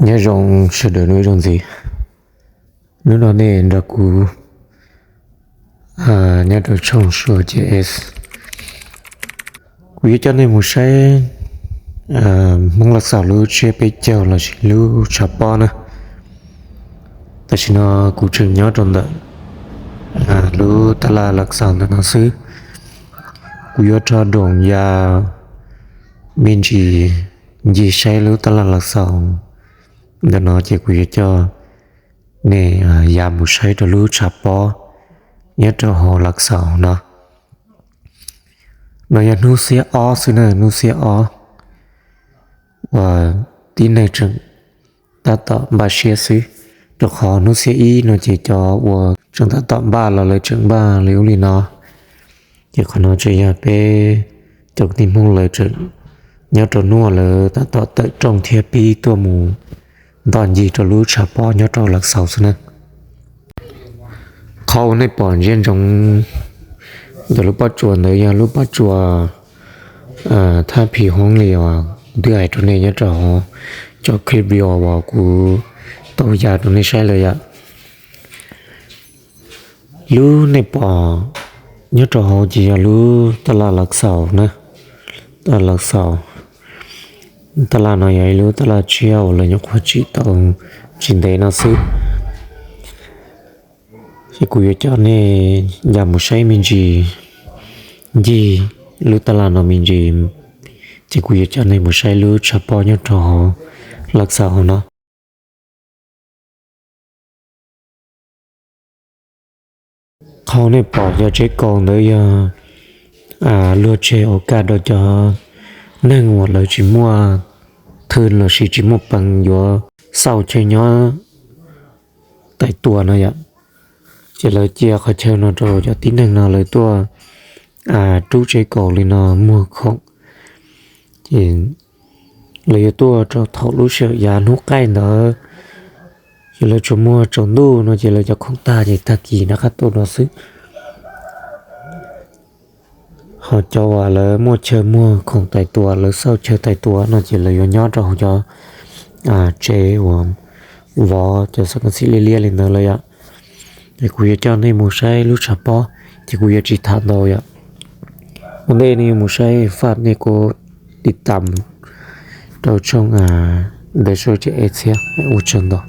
Nyob zoo sawv daws ib zaug ntxiv. Hnub no nej nrog kuv nyob rau tshooj Suav C S. Kuv yuav coj nej mus saib Hmoob Lav Xaus lub tsiab peb caug lossis lub tshav pob na. Tam sim no kuv tseem nyob rau ntawm lub taj laj Lav Xaus ntawm no xwb. Kuv yuav rho doos ya me ntsis ncig saib lub taj laj Lav Xaus ntawm no ces kuv yuav coj nej ya mus saib rau lub tshav pob nyob rau hauv Lav Xaus no. No yog hnub xiab ob xwb na, hnub xiab ob uas tib neeg tseem tab tom npaj siab xwb, rau qhov hnub xiab ib no ces cov uas tseem tab tom npaj los lawv tseem npaj li ub li no. Ces qhov no tseem yog peb cov kwv tij Hmoob lawv tseem nyob rau hnub uas lawv tab tom tawm rooj thiab pib tuaj mus ntoj ncig rau lub tshav pob nyob rau Lav Xaus xwb na. Qhov uas nej pom ntsia ntsoov ntawm lub pob tsuas ntawd yog lub pob tsuas thab phim hoob li uas kuv twb hais rau nej nyob rau hauv cov clip video uas kuv tau ya rau nej saib lawm yom. Lub nej pom nyob rau hauv ces yog lub taj laj Lav Xaus na. Taj laj Lav Xaus, taj laj no yog ib lub taj laj tshiab uas lawv nyuam qhuav tsim tau tsis ntev no xwb. Ces kuv yuav coj nej ya mus saib me ntsis ncig lub taj laj no me ntsis, ces kuv yuav coj nej mus saib lub tshav pob nyob rau hauv Lav Xaus no. Qhov nej pom cov tsev kaus ntawd yog luag tseg ua kaj rau cov neeg uas lawv tsis muaj thwj lossis tsis muaj peev yuav xauj chaw nyob tais tua no yom. Ces lawv cia qhov chaw no rau cov tib neeg no lawv tuaj rub tsev kaus li no muag khoom. Ces lawv yuav tuaj rau thaum lub sij hawm yav hnub qaij ntawd, ces lawv tsuas muag tsaus ntuj no ces lawv cov khoom tag ces tag kis rov qab tuaj no xwb. Ho cov uas lawv muaj chaw muag khoom tais tua, lawv xauj chaw tais tua no ces lawv yuav nyob rau hauv cov tsev uas vov cov xab kas xim liab liab li ntawd lawm yom. Ces kuv yuav coj nej mus saib lub tshav pob, ces kuv yuav tsis tham ntau yom. Ua ntej nej yuav mus saib faj nej kuj tiv tam rau tshooj Ntawv Suav C S thiab, ua tsaug ntau.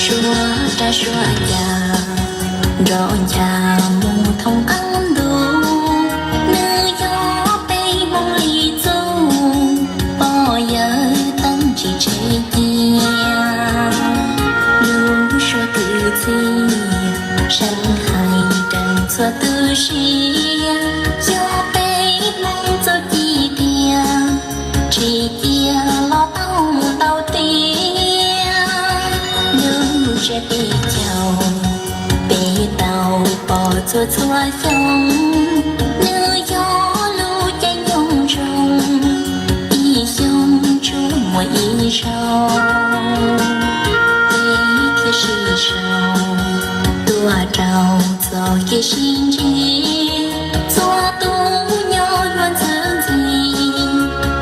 Suav rab suav cav nrov ncha mus thoob qab ntuj, nws yog peb Hmoob li txuj, pog yawg teeb tsis tseg cia. Lub suab kwv txhiaj sab hais rau txhua tu siab, yog peb Hmoob txuj ci tiag, tsis cia los tau ntau ti. Tuaj txhua xyoo, nws yog lub caij nyoog zoo, ib xyoo tsuas muaj ib zaug. Peb thiaj sib sau tuaj rau txoj kev sib ntsib, txhua tus nyob luag ntxhi ntxhi,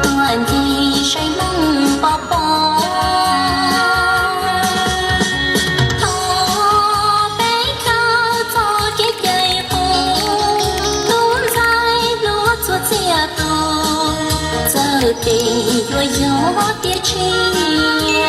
tuaj ncig saib hmoob pov pob. Thov peb khaws txoj kev cai qub, tub ntxhais hluas txhua txhia tus, txawm tes yuav yog tiam sis